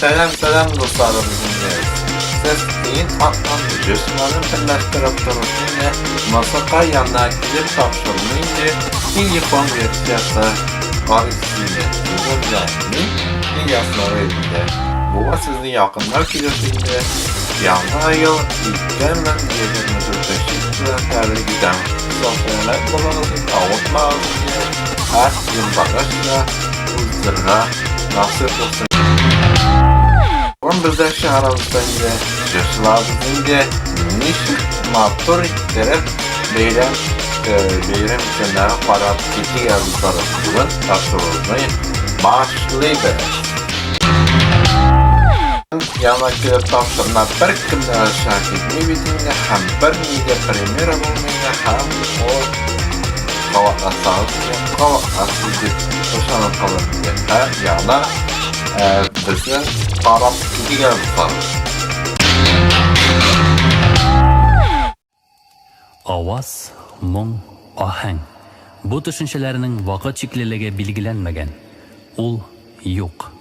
Сәлам, сәлам, дусларым инде. Сез киң аткан җисманын берләштереп торучы инде Масака янына килеп тапшыруны инде телефон версиясе бар инде. Сезнең белән мин, Ильяс Нурый инде. Бу сезнең якыннар килүче инде Яңа ел 2024 ел белән тәбрик итәм. Сау-сәламәт булыгыз инде, авыртмагыз инде. Һәр елдагыча уздырырга насыйп булсын. Бүген бездә чыгарабыз инде җырчыларыбыз инде ничек матур иттереп бәйрәм бәйрәм көннәрен карап китик дуслар. Бүген тапшыруыбызны башлыйбыз. Яңа килеп тапшырма беркем дә чыгып китми бит инде һәм бернинди дә премьера булмый инде һәм ул кабатласагыз кабатларсыз дип ышанып калам инде. Һәм яңа безне карап китик дуслар. Аваз, моң, аһәң. Бу төшенчәләрнең вакыт чиклелеге билгеләнмәгән. Ул юк.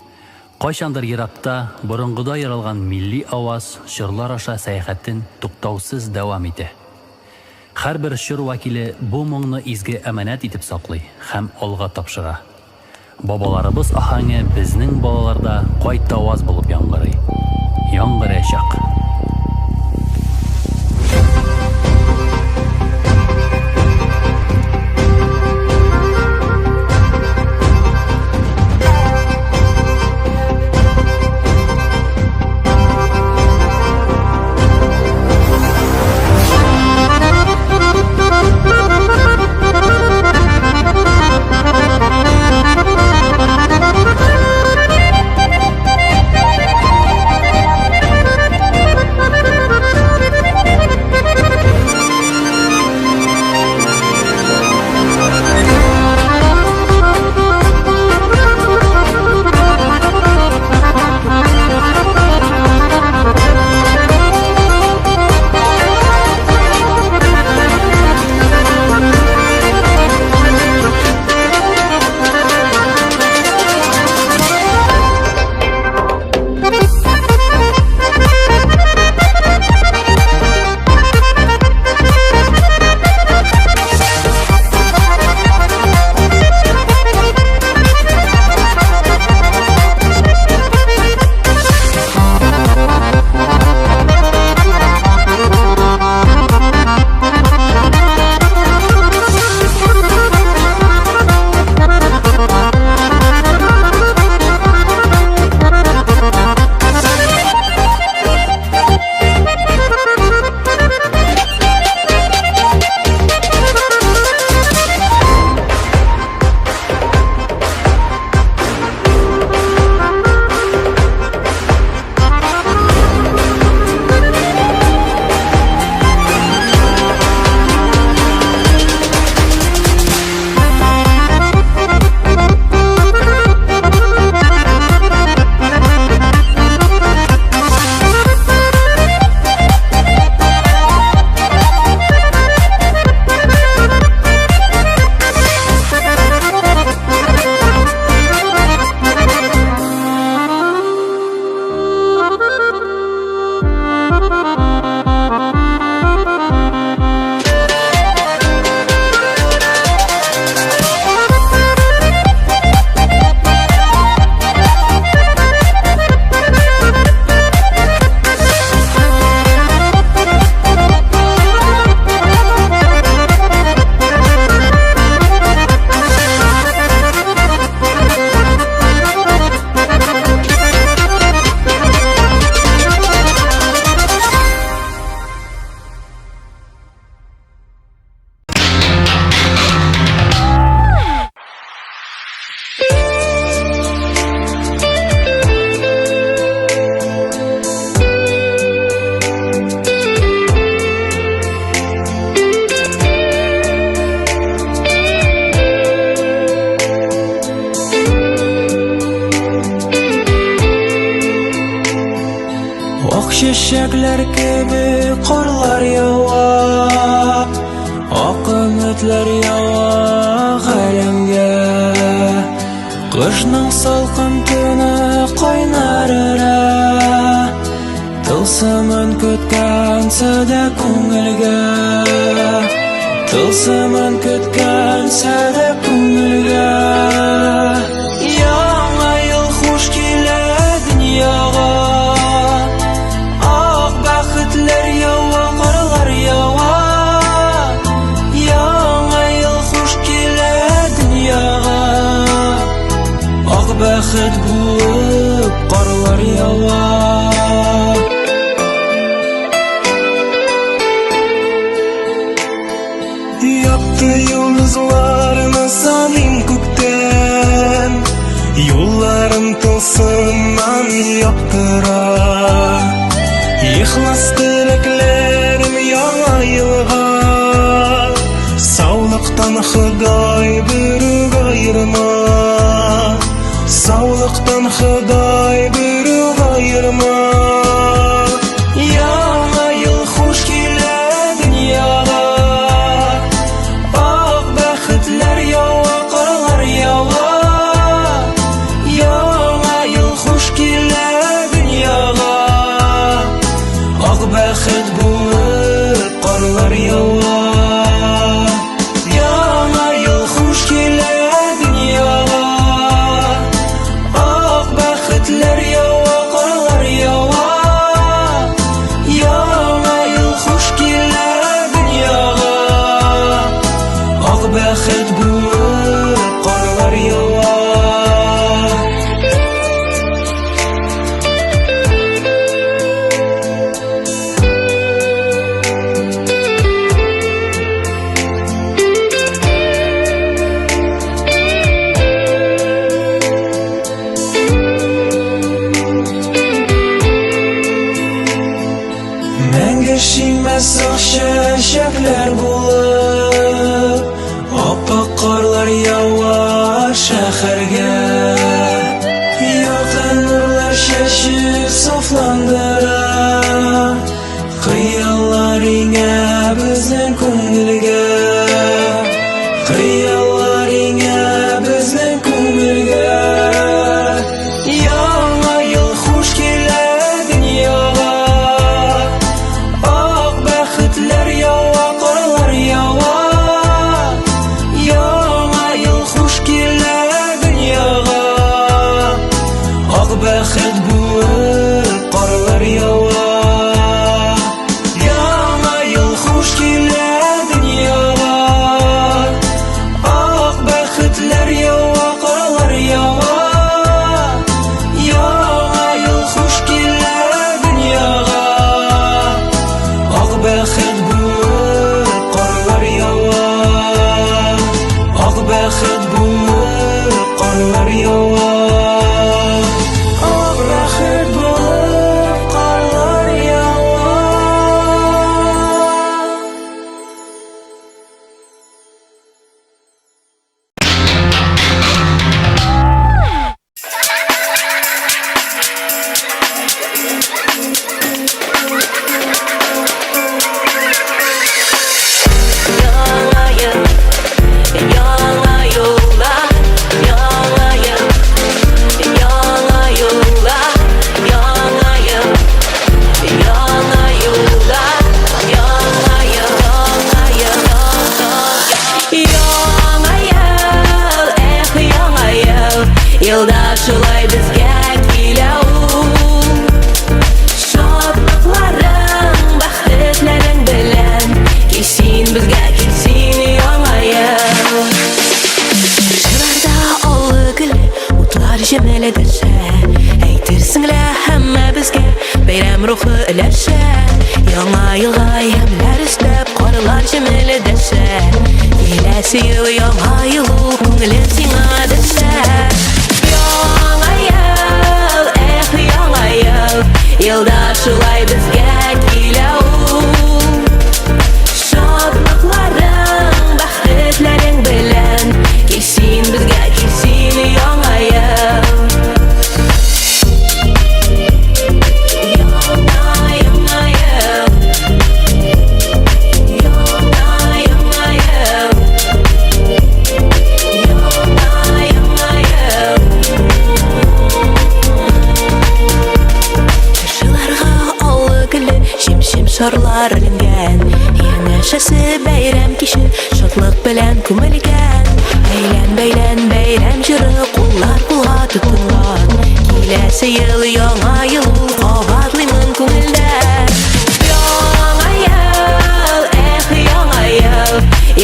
Кайчандыр еракта, борынгыда яралган милли аваз чорлар аша сәяхәтен туктаусыз дәвам итә. Һәрбер чор вәкиле бу моңны изге әманәт итеп саклый һәм алга тапшыра. Бабаларыбыз аһәңе безнең балаларда кайтаваз булып яңгырый. Яңгыраячак. Ак чәчәкләр кебек карлар ява, Ак өметләр ява галәмгә. Кышның салкын төне кайнар эрә. Тылсымын көткән садә күңелгә. Тылсымын көткән садә күңелгә. Яңа ел хуш килә дөньяга. Ак бәхетләр ява, карлар ява. Яңа ел хуш килә дөньяга. Ак бәхет булып карлар ява. Якты йолдызларны саныйм күктән, Юлларым тылсымнан яктыра. Ихлас теләкләрем яңа елга, Саулыктан Ходай берүк аерма. Саулыктан Ходай берүк аерма. Яңа ел хуш килә дөньяга. Ак бәхетләр ява, карлар ява. Яңа ел хуш килә дөньяга. Ак бәхет булып карлар ява. Яңа ел хуш килә дөньяга. Ак бәхетләр ява, карлар ява. Яңа ел хуш килә дөньяга. Ак бәхет булып карлар ява. Мәңге шиңмәс ак чәчәкләр булып, Ап-ак карлар ява шәһәргә. Якты нурлар чәчеп сафландыра, Хыяллар иңә безнең күңелгә. Хыяллар иңә безнең күңелгә. Яңа ел хуш килә дөньяга. Ак бәхетләр ява, карлар ява. Яңа ел хуш килә дөньяга. Ак бәхет булып карлар ява. Яңа ел хуш килә дөньяга. Ак бәхетләр ява, карлар ява. Яңа ел хуш килә дөньяга. Ак бәхет булып карлар ява. Ак бәхет булып карлар ява. Ак бәхет булып карлар ява. Яңа ел, яңа юллар, яңа ел, яңа юллар, яңа ел, яңа юллар, яңа ел, яңа ел, яңа ел, эх, яңа ел, елда шулай безгә килә ул. Шатлыкларың, бәхетләрең белән кил син безгә, кил син, яңа ел. Чыршыларда аллы гөлле утлар җемелдәшә. Әйтерсең лә һәммәбезгә бәйрәм рухы өләшә. Яңа елга ямьләр өстәп карлар җемелдәшә. Киләсе ел яңа ел ул, күңелем сиңа дәшә. Яңа ел, эх, яңа ел, елда шулай безгә килә ул. Шатлыкларың, бәхетләрең белән кил син безгә, кил син, яңа ел. Яңа, яңа ел. Яңа, яңа ел. Яңа, яңа ел. шарлар эленгән. Янәшәсе бәйрәм киче шатлык белән күмелгән. Әйлән бәйлән бәйрәм җыры куллар кулга тотынган. Киләсе ел яңа ел ул кабатлыймын күңелдән. Яңа ел, эх, яңа ел,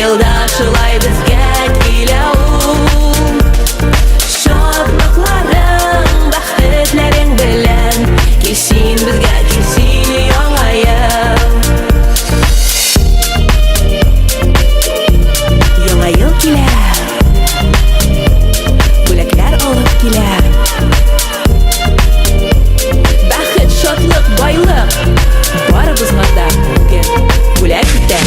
елда шулай безгә килә ул. Шатлыкларың, бәхетләрең белән кил син безгә, кил син яңа ел. Яңа ел килә, бүләкләр алып килә. Бәхет, шатлык, байлык барыбызга да бүген бүләк итә.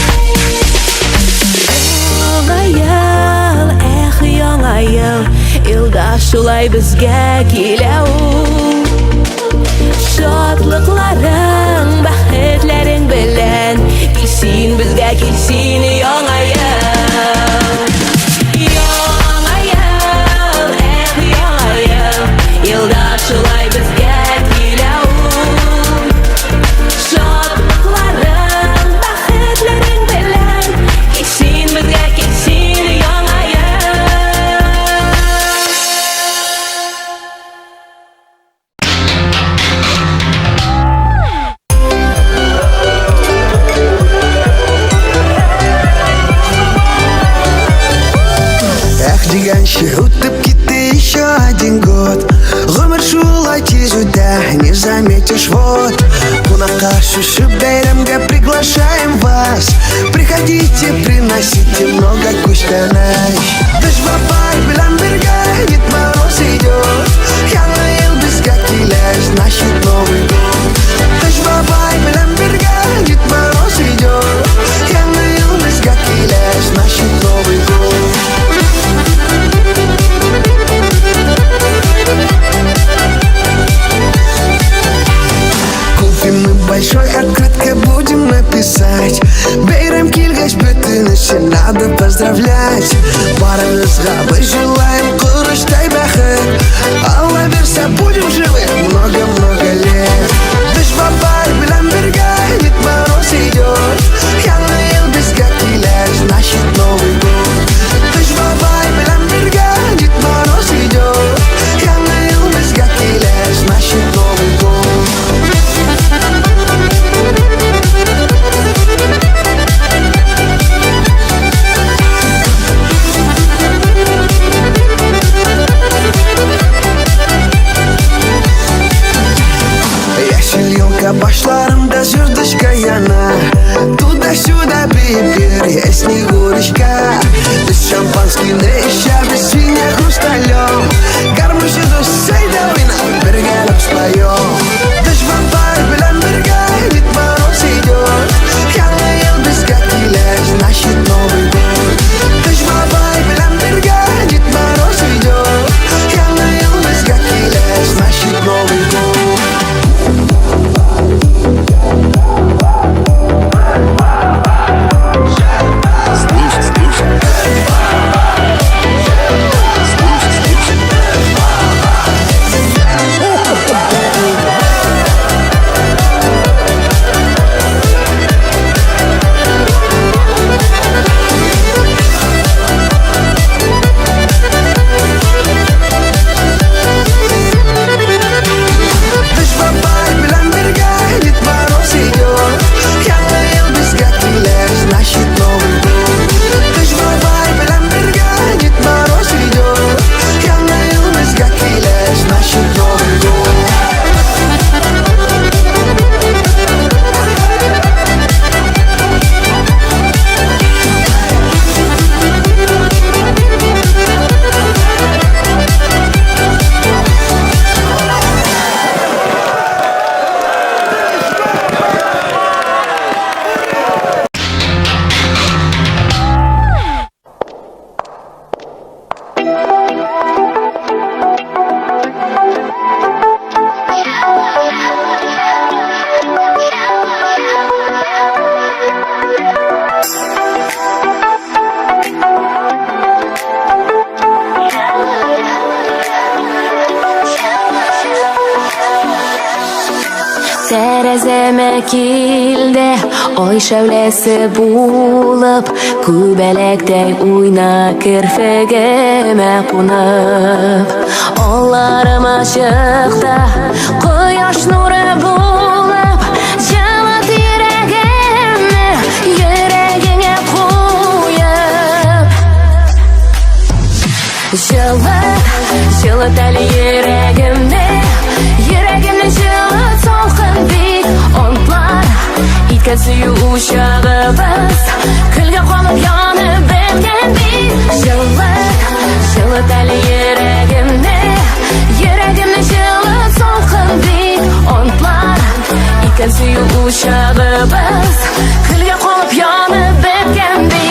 Яңа ел, эх, яңа ел, елда шулай безгә килә ул. Шатлыкларың, бәхетләрең белән кил син безгә, кил син яңа ел. Яңа ел, эх, яңа ел, елда шулай безгә килә ул. Шатлыкларың, бәхетләрең белән кил син безгә, кил син яңа ел. Эх, дигәнче үтеп китте еще один год. Гомер шулай тиз үтә, не заметишь вот. Кунакка шушы бәйрәмгә приглашаем вас. Приходите, приносите много күчтәнәч. Кыш бабай белән бергә Дед Мороз идет. Яңа ел безгә килә, значит, Новый год. Кыш бабай белән бергә Дед Мороз идет. Яңа ел безгә килә, значит, Новый год. Купим мы большой открытка, будем написать. Бәйрәм килгәч бөтенесе надо поздравлять. Барыгызга мы желаем корычтай бәхет. Алла бирсә, будем живы много-много лет. Кыш бабай белән бергә Дед Мороз идет. Яңа ел безгә килә, значит, Новый год. Кыш бабай белән бергә Дед Мороз идет. Яңа ел безгә килә, значит, Новый год. Яшел елка башларында звездочка яна. Туда-сюда бибер, я Снегурочка. Без шампанскийны эчәбез свинья хрусталем. Гармунчы дус, әйдә уйна, бергәләп споем. Кыш бабай белән бергә Дед Мороз идет. Яңа ел безгә килә, значит, Новый год. Кыш бабай белән бергә Дед Мороз идет. Яңа ел безгә килә, значит, Новый год. Тәрәзәмә килде ай шәүләсе булып, Күбәләктәй уйна керфегемә кунып. Алларыма чыкты кояш нуры булып, Җылыт йөрәгемне йөрәгеңә куеп. Җылыт, җылыт әле йөрәгемне, Йөрәгемне җылыт салкын бит онтлар. Иткән сөю учагыбыз Көлгә калып янып беткән бит. Җылыт, җылыт әле йөрәгемне, Йөрәгемне җылыт салкын бит онтлар. Иткән сөю учагыбыз Көлгә калып янып беткән бит.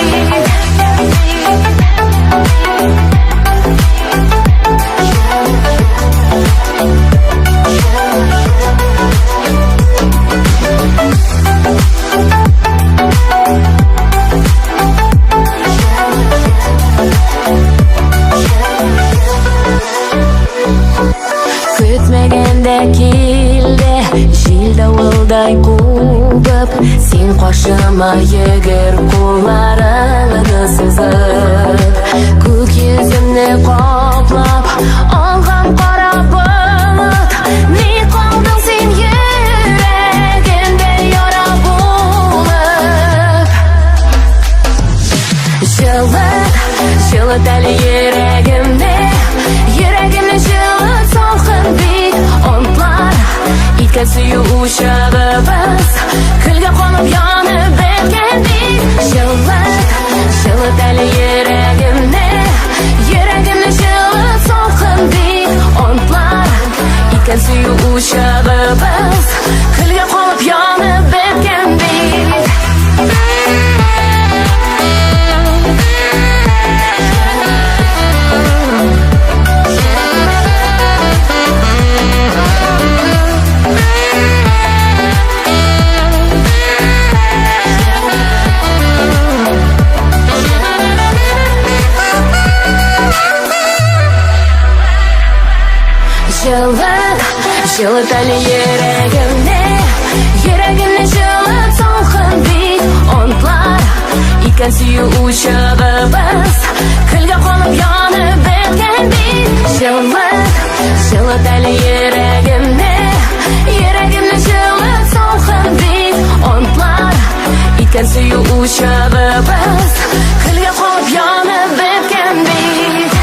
Көтмәгәндә килде җил давылдай кубып, Син каршыма йөгер кулларыңны сузып. Күк йөземне каплап алган кара болыт, Ни калдың син йөрәгемдә яра булып. Җылыт, җылыт әле йөрәгемне, Йөрәгемне җылыт салкын бит онтлар. Иткән сөю учагыбыз Көлгә калып янып беткән бит. Җылыт, җылыт әле йөрәгемне, Йөрәгемне җылыт салкын бит онтлар. Иткән сөю учагыбыз Көлгә калып янып беткән бит. Җылыт, җылыт әле йөрәгемне, Йөрәгемне җылыт салкын бит онтлар. Иткән сөю учагыбыз Көлгә калып янып беткән бит. Җылыт, җылыт әле йөрәгемне, Йөрәгемне җылыт салкын бит онтлар. Иткән сөю учагыбыз Көлгә калып янып беткән бит.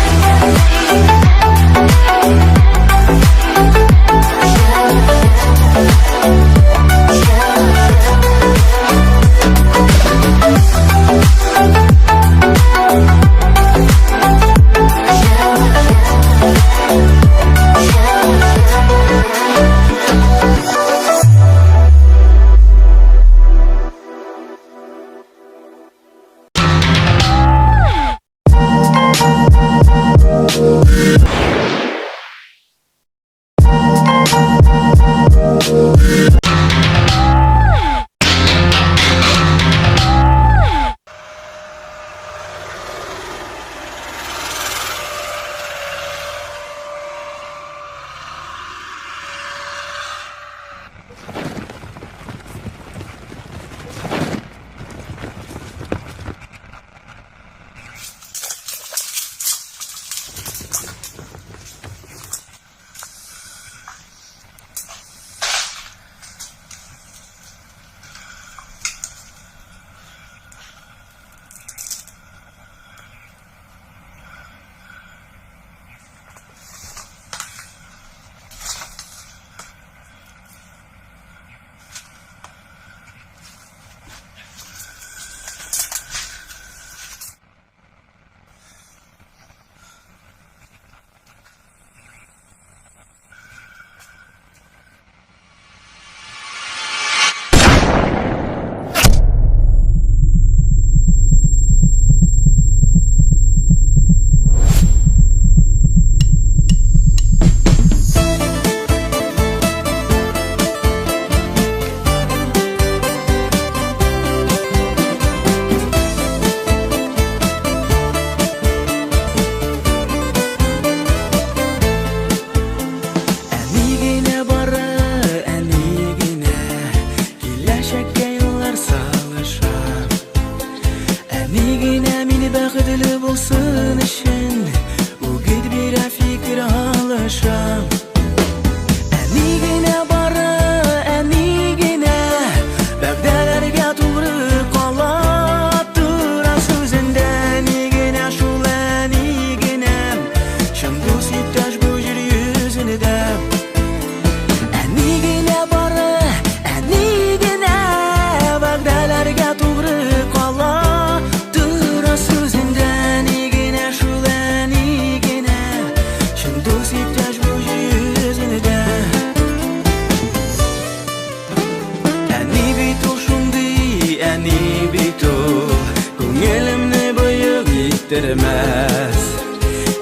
бетермәс.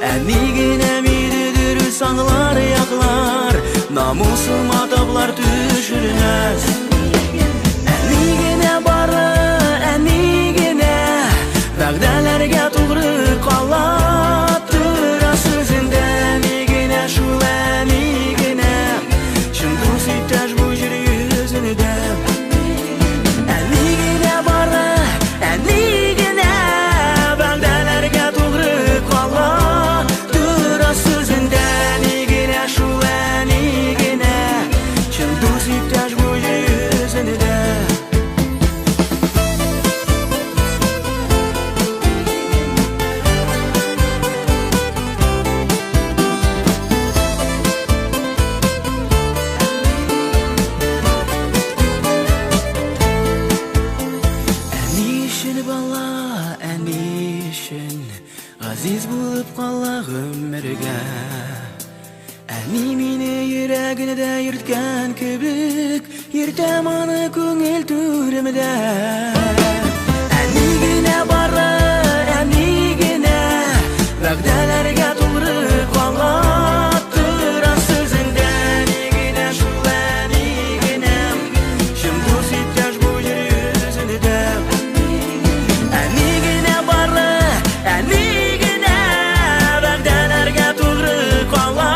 Әни генә мине дөрес аңлар, яклар, намусыма таблар төшермәс. Әни генә бары, әни генә вәгъдәләргә тугры кала, тора сүзендә. Әни генә шул, әни генә чын дус иптәш бу җир йөзендә. Әни генә бары, әни генә вәгъдәләргә тугры кала, тора сүзендә. Әни генә шул, әни генә чын дус иптәш бу җир йөзендә. Әни өчен бала, әни өчен газиз булып кала гомергә. Әни мине йөрәгендә йөрткән кебек, йөртәм аны күңел түремдә. Әни генә бары, әни генә вәгъдәләргә тугры кала, тора сүзендә. Әни генә шул, әни генә чын дус иптәш бу җир йөзендә. Әни генә бары, әни генә вәгъдәләргә тугры кала,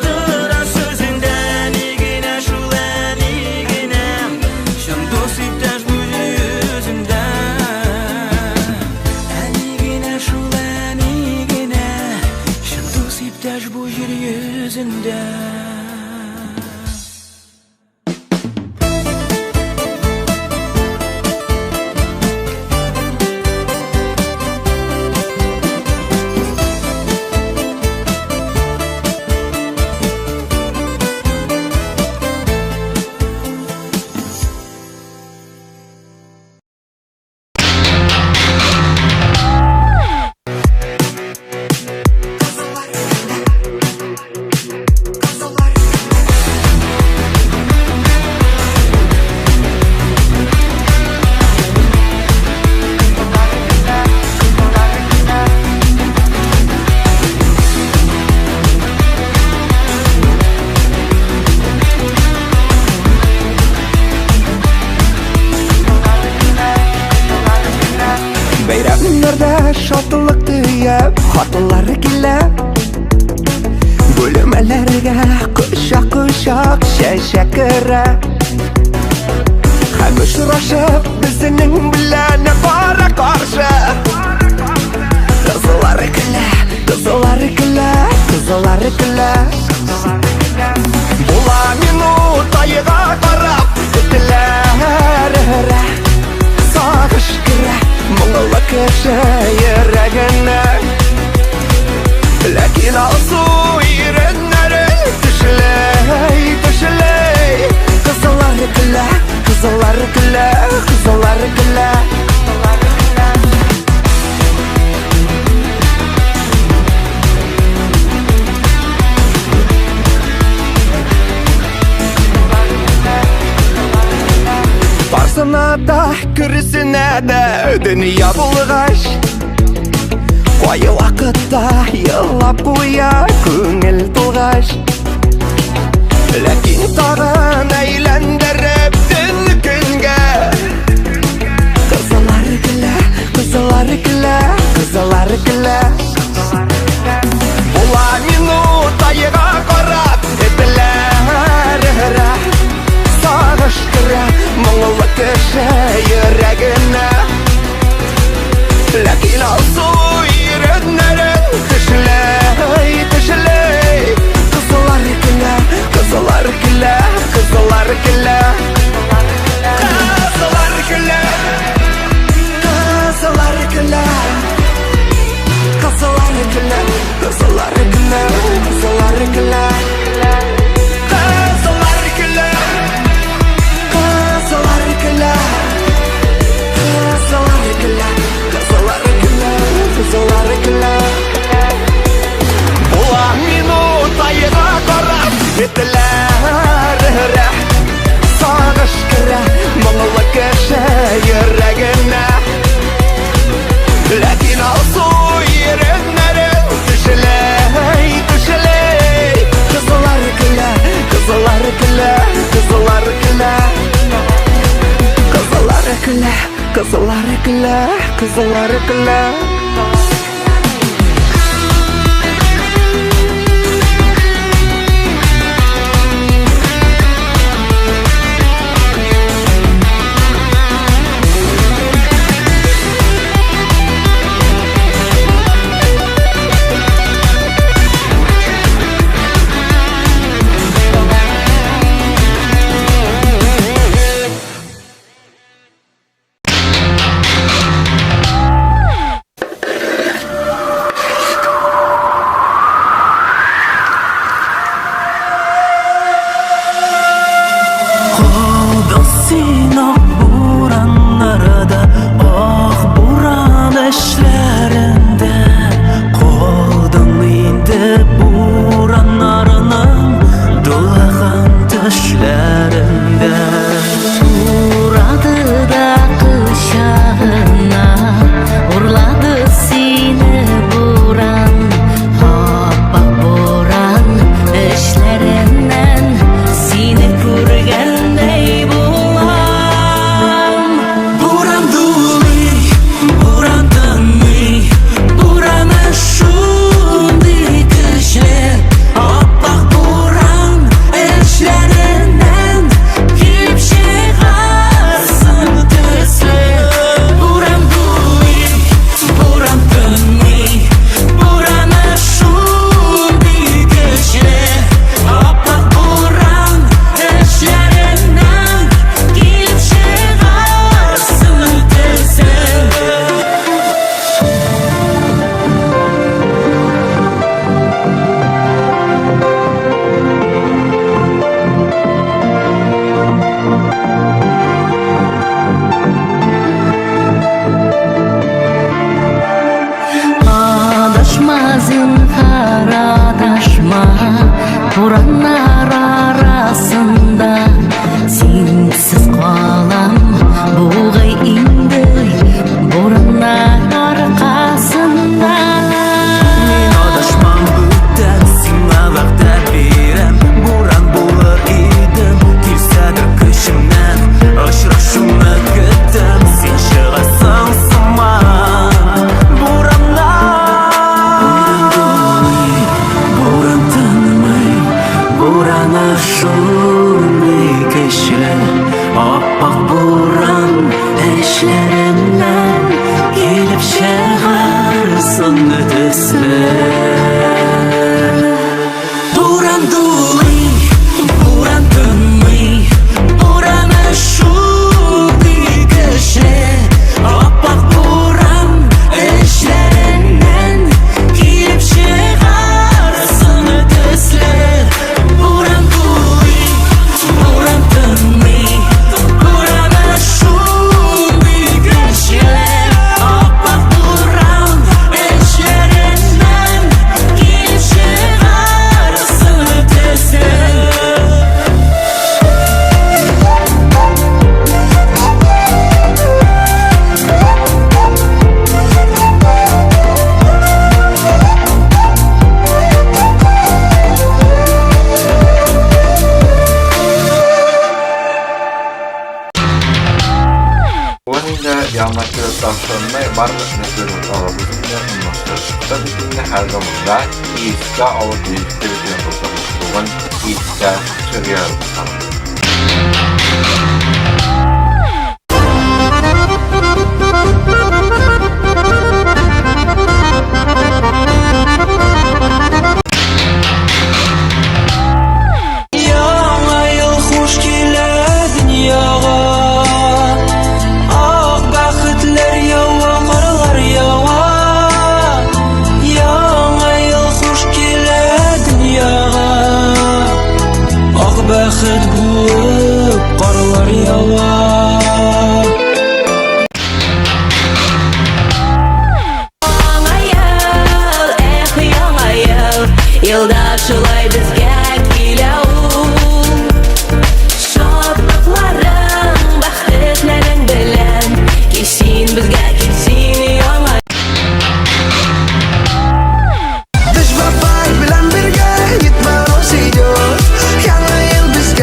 тора сүзендә. Әни генә шул, әни генә чын дус иптәш бу җир йөзендә. Әни генә шул, әни генә чын дус иптәш бу җир йөзендә. Бәйрәмнәрдә шатлык төяп хатлар килә. Бүлмәләргә кочак-кочак чәчәк керә. Һәм очрашып безнең белән кара-каршы. Кызлар көлә, кызлар көлә, кызлар көлә. Була минут айга карап этләр өрә. Сагыш керә моңлы кеше йөрәгенә. Ләкин алсу иреннәре тешләй, тешләй. Кызлар көлә, кызлар көлә, кызлар көлә. Барсына да, көресенә дә дөнья булгач, кай вакытта елап куя күңел тулгач. Ләкин тагын әйләндереп төн көнгә. Кызлар көлә, кызлар көлә, кызлар көлә. Була минут айга карап этләр өрә. Сагыш керә моңлы кеше йөрәгенә. Ләкин алсу иреннәрен тешләй, тешләй. Кызлар көлә, кызлар көлә, Кызлар көлә, кызлар көлә. Кызлар көлә, кызлар көлә, кызлар көлә. Калдың син ак бураннарда, ак буран эшләрендә. Калдың инде бураннарның дулаган төшләрендә. Урады да кочагына, урлады сине буран, ап-ак буран эчләреннән сине күргәндәй булам. Буран дулый, буран тынмый, бураны шундый көчле, ап-ак буран эчләреннән килеп чыгарсың төсле. Буран дулый, буран тынмый, бураны шундый көчле, ап-ак буран эчләреннән килеп чыгарсың төсле. Адашма, зинһар, адашма, бураннар арасында синсез калам бугай инде бураннар аркасында. Мин адашмам бүтән, сиңа вәгъдә бирәм. Буран булыр идем, килсәдер көчемнән. Очрашуны көтәм, син чыгасың сыман бураннан. Буран дулый, буран тынмый, бураны шундый көчле, ап-ак буран эчләреннән килеп чыгарсың төсле. Буран дулый, буран тынмый, бураны шундый көчле, ап-ак буран эчләреннән килеп чыгарсың төсле. Буран дулый, буран тынмый, бураны шундый көчле, ап-ак буран эчләреннән килеп чыгарсың төсле. Бүген инде яңа килеп тапшырылмай барлык нәрсәләр алабыз инде урнаштырып бит инде һәр заманда искә алып искә бит инде бүген искә төшерәбез. Яңа ел хуш килә дөньяга. Ак бәхетләр ява, карлар ява. Яңа ел хуш килә дөньяга. Ак бәхет булып карлар ява. Яңа ел, эх, яңа ел, елда шулай безгә килә ул. Шатлыкларың, бәхетләрең белән кил син безгә, кил син яңа Кыш бабай белән бергә Дед Мороз идет. Яңа ел безгә.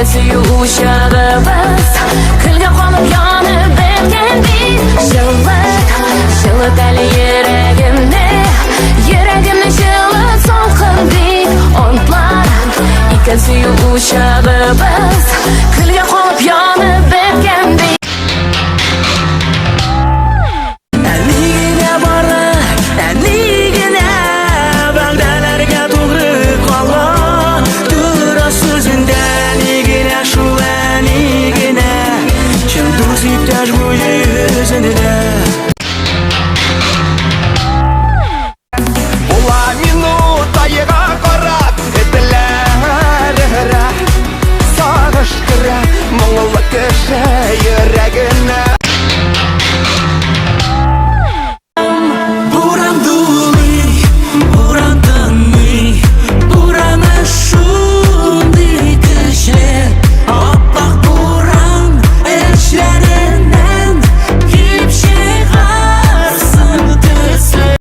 Икән сөю учагыбыз Көлгә калып янып беткән бит. Җылыт, җылыт әле йөрәгемне. Йөрәгемне җылыт салкын бит. Онтлар, икән сөю учагыбыз Көлгә калып янып беткән бит. Әни генә бары, әни генә вәгъдәләргә тугры кала. Тора сүзендә әни генә, шул әни генә. Чын дус иптәш бу йөзендә. Була минут айга карап этләр өрә. Сагыш керә моңлы кеше йөрәгенә. Буран дулый, буран тынмый, бураны шундый көчле. Аппак буран эчләреннән килеп чыгарсың төсле.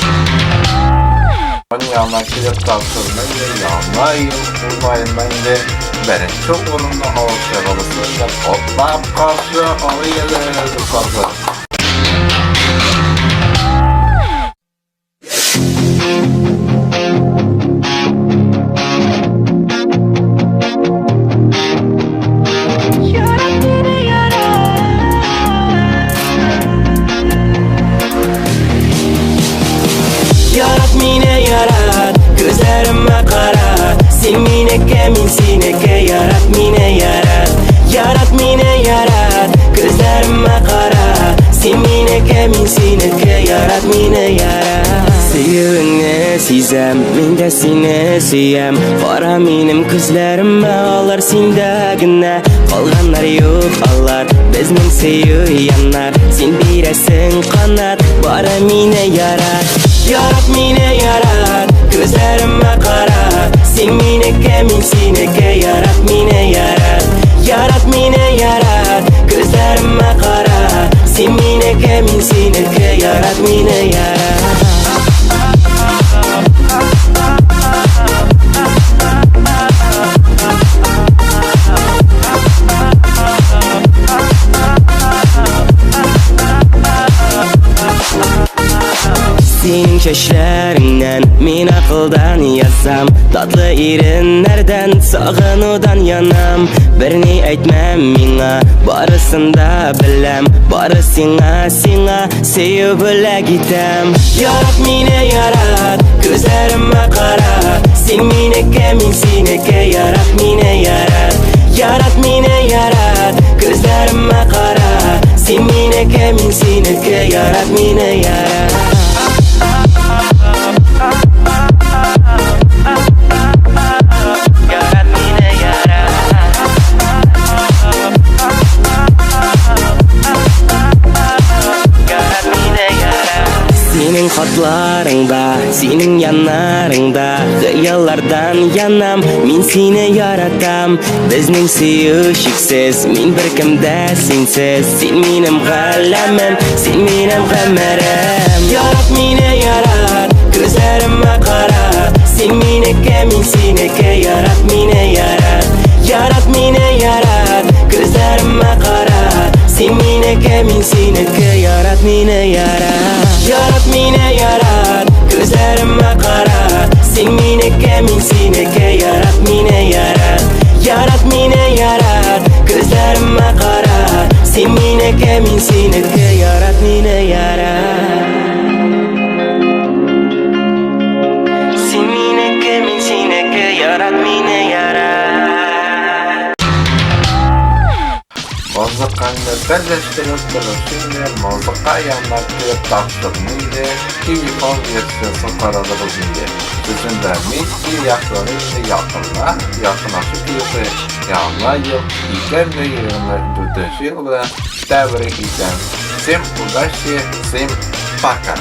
Аның янына килеп тапшырды инде, Яңа ел уңаенда инде беренче урынны алып чыгылысын инде котлап каршы алыйбыз, дуслар. Ярат мине, ярат. Ярат мине, ярат, күзләремә кара. Син минеке, мин синеке, ярат мине, ярат. Ярат мине, ярат, күзләремә кара. Син минеке, мин синеке, ярат мине, ярат. Сөюеңне сизәм, мин дә сине сөям. Кара минем күзләремә, алар синдә генә. Калганнар юк алар, безнең сөю янар. Син бирәсең канат, бары мине ярат. Ярат мине, ярат, күзләремә кара. Син минеке, мин синеке, ярат мине, ярат. Ярат мине, ярат, күзләремә кара. Син минеке, мин синеке, ярат мине, ярат. Синең чәчләреңнән мин акылдан язам. Татлы иреннәрдән сагынудан янам. Берни әйтмәм миңа, барысын да беләм. Бары сиңа, сиңа сөю бүләк итәм. Ярат мине, ярат, күзләремә кара. Син минеке, мин синеке, ярат мине, ярат. Ярат мине, ярат, күзләремә кара. Син минеке, мин синеке, ярат мине, ярат. Ярат мине, ярат. Ярат мине, ярат. Синең хатларыңда, синең яннарыңда хыяллардан янам, мин сине яратам. Безнең сөю чиксез, мин беркемдә синсез. Син минем галәмем, син минем гомерем. Ярат мине, ярат, күзләремә кара. Син минеке, мин синеке, ярат мине, ярат. Ярат мине, ярат, күзләремә кара. Син минеке, мин синеке, ярат мине, ярат. Ярат мине, ярат, күзләремә кара. Син минеке, мин синеке, ярат мине, ярат. Ярат мине, ярат, күзләремә кара. Син минеке, мин синеке, ярат мине, ярат. Син минеке, мин синеке, ярат мине, ярат. Музыкаңны берләштереп торучы инде музыка янына килеп тапшырды инде, телефон версиясын карадыгыз инде. Сүзендә мин ил яклары инде якынла, якынлашып килүче Яңа ел 2024 ел белән тәбрик итәм. Всем удачи, всем пока!